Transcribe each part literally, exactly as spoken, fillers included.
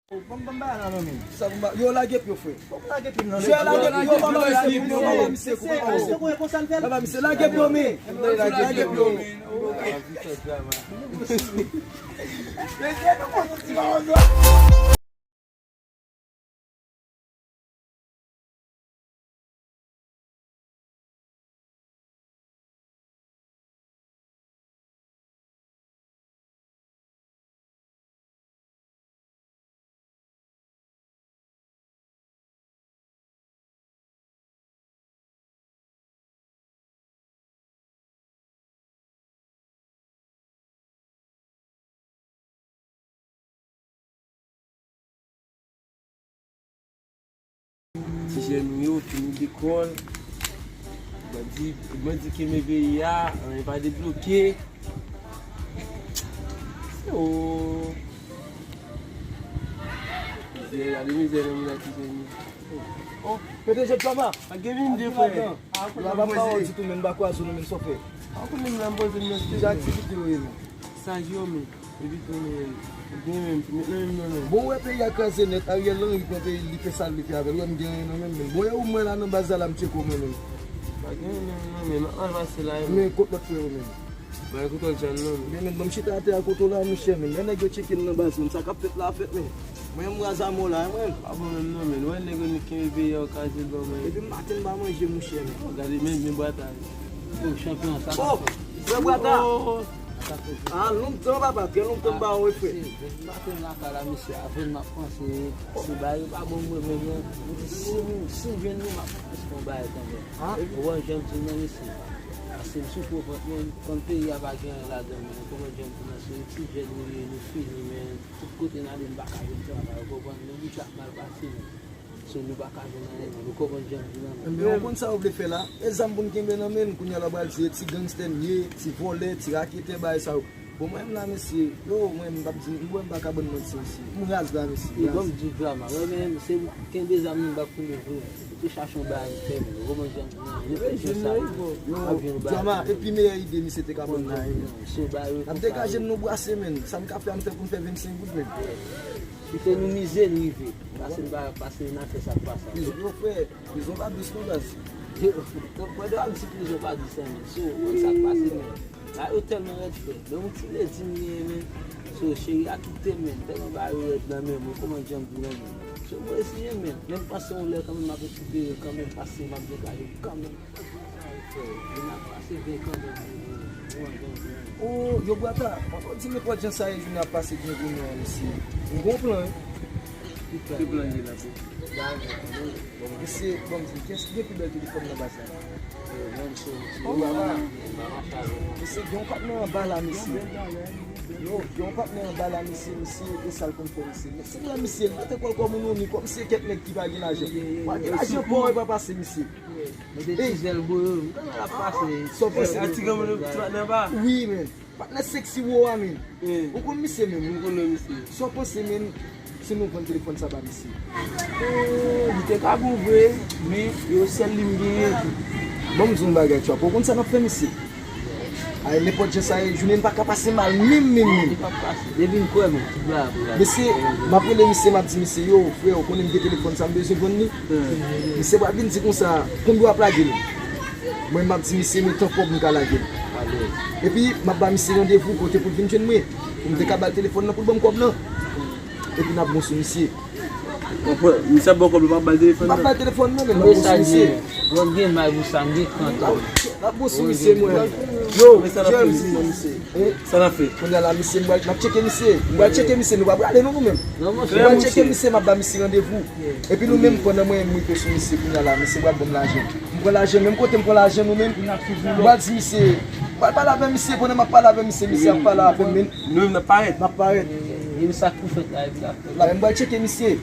Ban m, ban m bagay la nan men. Sa pou m ba, yo lage pye yo, frè. Fòk lage pye m nan men. Lage pye yo, lage pye yo, lage pye yo, lage pye yo. Papa misye, lage pye yo, men. Lage pye yo, men. Ti jèn nou yo, fini lekòl. Bandi, bandi kenbe peyi a, anyen pa debloke. Oh. Mizè, gade mizè nan men ti jèn yo. Oh, P D G Drama. Pa gen vin de frè. Yo ap ap pawòl ditou, men m pa kwaze w non, men sa w fè. Ou konnen m la, m poze m nan stil. Ki aktivite w ye menm? Sa yo menm. Epi konnen, gen menm, met nan menm nan menm. Bon, w wè peyi a kraze nèt, Ariel Henry pran peyi l, li fè sa l vle fè avè l, ou wè m gen anyen nan menm menm. Bon, e ou m wè la nan baz la, la m tcheke w mwen menm. Pa gen anyen nan menm, al pase la. Men kot lòt frè yo menm? Ba ekout w Jan non. Men, men, ban m chita atè a kote w la, monchè, men. Lè nèg yo tcheke m nan baz, men, sa k ap fèt la ap fèt, men. Mwen, m raz a mò la, mwen. Pa bon menm non, men. Wè nèg yo kenbe peyi a, yo kraze l ban mwen. Depi maten m pa manje, monchè, men. Oh, gade, men, men bwata. Oh, chanpyon, sa k ap fèt? Oh, frè bwata. Oh, oh, oh. Sa k ap fèt? Ah, lontan, papa, trè lontan m pa wè, frè. Depi maten m lakay la, mesye, avè m ap panse, se bagay yo pa bon mwen menm non. Mwen di, si m, si m jwenn nou, m ap panse yon bagay kanmenm. Ou wè jan m di w nan, mesye. Paske m soufri vant mwen, konn peyi a pa gen anyen ladan l, men kòman jan m di w nan, se yon ti jèn nou ye, nou fini, men tout kote n ale, n pa ka jwenn travay, ou konprann? Nou bouch ap mal pase, men. So, nou pa ka jwenn anyen, men nou konprann jan m di w nan, men. Ebyen, ou konn sa ou vle fè la? E zam pou n kenbe nan men n, kounye a la w pral di, e ti gangstè n ye, ti vòlè, ti raketè, bagay sa yo. Bon, mwen menm la, mesye, yo, mwen, m p ap di, mwen, m pa ka bann manti, mesye. M raz la, mesye. E ban m di w Drama, mwen menm, se kenbe zam nan, m p ap kenbe vre. Ou te chache yon bagay m fè, men ou konprann jan m di nan, nenpòt jan sa ye, m ap jwenn yon bagay kanmenm. Drama, e pi meyè ide misye te ka ban m la, wi. N ap degaje n, nou brase, men. Sa n ka fè a, nou fè pou n fè vennsenk goud, men. Kite nou mize, n rive. Pase n pa, pase n a fè sa k pa sa. Yo, frè, Prizon pa dous non, baz. Yo, mwen te al di prizon pa dous, men. So, ou konn sa k pase, men. Bagay yo tèlman rèd, frè. Men yon ti ledi m genyen, men. So, cheri a kite m, men. Tèlman bagay yo rèd nan men mwen, kòman jan m di nan men. So, mwen resiyen, men. Men m panse yon lè kanmenm m ap rekipere kanmenm, paske m ap degaje m kanmenm. Frè, jounen ap pase byen kanmenm, men, men, men. Oh, yo bwata, mwen di nenpòt jan sa ye, jounen ap pase byen pou nou an, mesye. M gon plan, wi. Ki plan ye la, bro? Mesye, bon, m di, kiyès ki gen pi bèl telefòn nan baz la? Yo, mwen, se, se, oh, baba. Mesye, gen yon patnè anba la, mesye. Yo, gen yon patnè anba la, mesye, mesye, e sa l konn fè, mesye. Mesye, mwen, mesye, li mete kò l kòm yon nomi, kòm se kèk nèg ki pa gen lajan. Pa gen lajan, pa wè pa pase, mesye. Mete ti zèl bouyon, m konn wè l ap pase. Sa w panse? Ti granmoun, ti patnè anba. Wi, men. Patnè seksi wo a, men. Ou konn misye menm, wi. M konnen misye. Sa w panse, men, si nou vann telefòn sa ba misye? Li te ka bon vre, men yo sèl li m genyen. Ban m di w yon bagay, Trap. Ou konn sa n ap fè, misye? Ay, nenpòt jan sa ye, jounen n pa ka pase mal, menm, menm, menm. Li p ap pase. Depi n kwè, men, tout bagay pou la. Mesye, m ap rele misye, m ap di misye, yo, frè, ou konnen m gen telefòn sa, m bezwen vann li. Misye pral vin di konsa, konbyen w ap lage l? Mwen, m ap di misye, men tan kòb m ka lage l. Epi, m ap ba misye randevou kote pou l vin jwenn mwen. Pou m te ka ba l telefòn nan, pou l ban m kòb nan. Epi, n ap bon sou misye. Misye ap ba w kòb, ou p ap ba l telefòn nan? M p ap ba l telefòn nan, men m ap bon sou misye. Wòl gen mal pou sa, m gen trant an. M ap bon sou misye, mwen. Yo, Jeremy, misye. Sa n ap fè? Kounye a la, misye, m pral, m ap tcheke misye. M pral tcheke misye, nou pa prale non, nou menm. M pral tcheke misye, m ap ba misye randevou. Epi nou menm, pandan mwen, m rive sou misye, kounye a la, misye pral ban m lajan. M pran lajan, menm kote m pran lajan, nou menm. M pral di misye, m pral pale avè misye, pandan m ap pale avè misye, misye ap pale avè m, men. Nou menm, n ap parèt. N ap parèt. E sa k pou fèt la, epi l ap fèt. La, men m pral tcheke misye.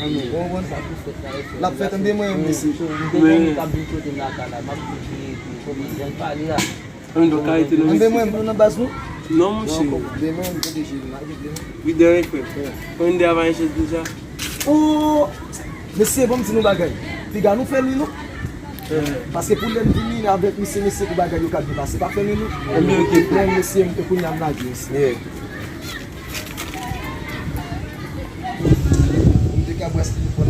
Ou konprann? Sa pou fèt la, epi l ap fèt, anben mwen, mesye. M te gen moun k ap vin kote m lakay la, m ap di, kòman jan l pale a. Anben, donk, karite nou, mesye. Anben mwen, nou nan baz nou? Non, monchè. Anben mwen, m te deje, m a regle nou. Wi, de anyen, frè. Anben, de ava yon chèz deja. Oh! Mesye, ban m di nou bagay. Piga nou fè l, wi, non. Paske pou lè m vini avèk misye, mesye, pou bagay yo ka byen pase. Pa fè l, wi, non. Anben, ok. Bon, mesye, m te kounye a m lage, mesye. Yeah.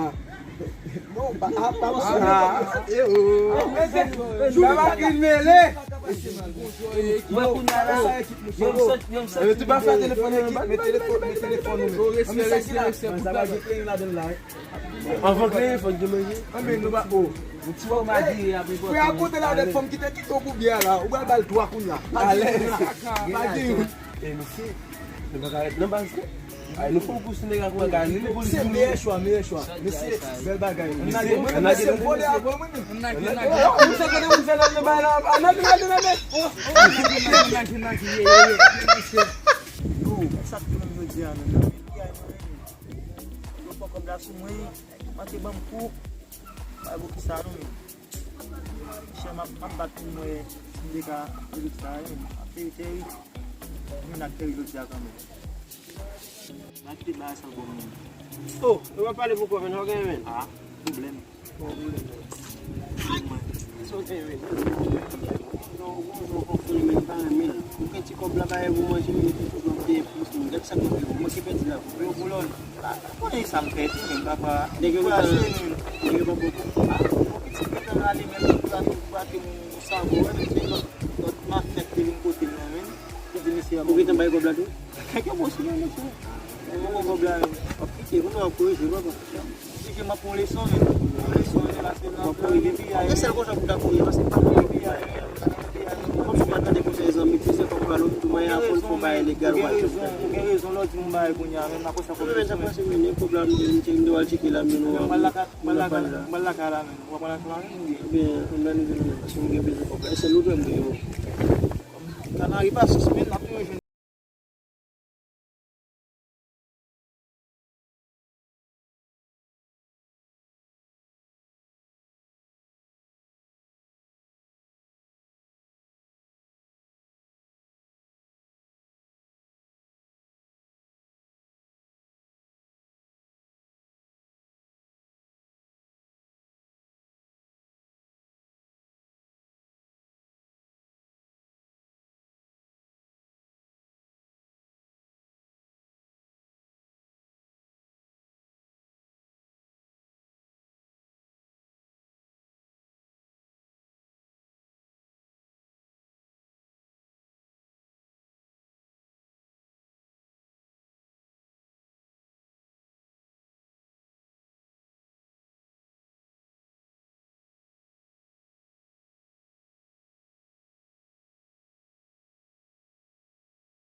Ah. Non, pa, ah, pa, ah, eh, oh. Sa va ki mele. Mwen kounye a la, yo, m sot, yo, m sot. Mete tout bagay sa telefòn, mete telefòn, mete telefòn. Respè, respè, respè pou travay. Anvan kleren, fòk gen manje. Anben, nou pa, oh. Yon ti fòm a dire apre. Frè a kote la, de fanm ki te kite w pou byè la. Ou pral ba l twa kounye a. Pa di youn la. Pa di youn. E, mesye, nou pa ka ret nan baz, non. Ay, nou fè yon kou sou nèg la, kouman ka li, li pou li. Se meyè chwa, meyè chwa. Mesye, bèl bagay. Mesye, mesye, vole a bon, mwen. Misye kote moun fè nan bay la. Ann nage, nage, nage. Yo, sa k tounen jodi a menm nan? Yo pran kòb la sou mwen, manke ban m kou. Bay bò ki sa non menm. Chè M ap bat pou m wè si m te ka rive sa, wi. Ap verite, wi. Mwen ak Terry jodi a kanmenm. Mwen te bay sa bon moun. Oh, yo pa pale pou kò, men, ou gen, men. Ah, pwoblèm. Pwoblèm. Mwen. Sa w gen, men. Non, ou gon jan w konprann, men, pa renmen l. Ou gen ti kòb la, bay pou manje, men, tout moun te plis moun. Gad sa k ap fè, mwen ki pèdi la. Yo, boulòn. Ah, konnen sa m fè tou, men, papa. Nèg yo pa, nèg yo pa bon. Ah, bon, pitit gentan ale, men, tout la, tout la, tout moun, sa, bon, men, se lòt, lòt mafya ki te vin kote m nan, men. Li di, mesye, ou gentan bay kòb la tou? Kèk yo bon sou mwen, mesye. Mwen bon kòb la, men. W ap kite, kounye a w ap korije, papa. Mesye, m ap pran leson, men. Pran leson, men, paske nan, nan piyay, e sèl konsa pou ta korije, paske pa korije piyay, men. Kòm si w pa tande konsèy zanmi, ti se kòb la, lòt tou, men, aprann fò bagay legal, ou gen rezon, ou gen rezon, lòt di m bagay kounye a, men, apre sa, kòb la, men, men, kòb la, m te, m te, m te al tcheke la, men, nou, m pral lakay, m pral lakay la, men. Ou pral lakay la, men. Ebyen, ann ba nou vin, men, paske m gen bezwen kòb la. E sèl ou dwe m gen, wi. Kanari pa sis, men, n ap toujou jwenn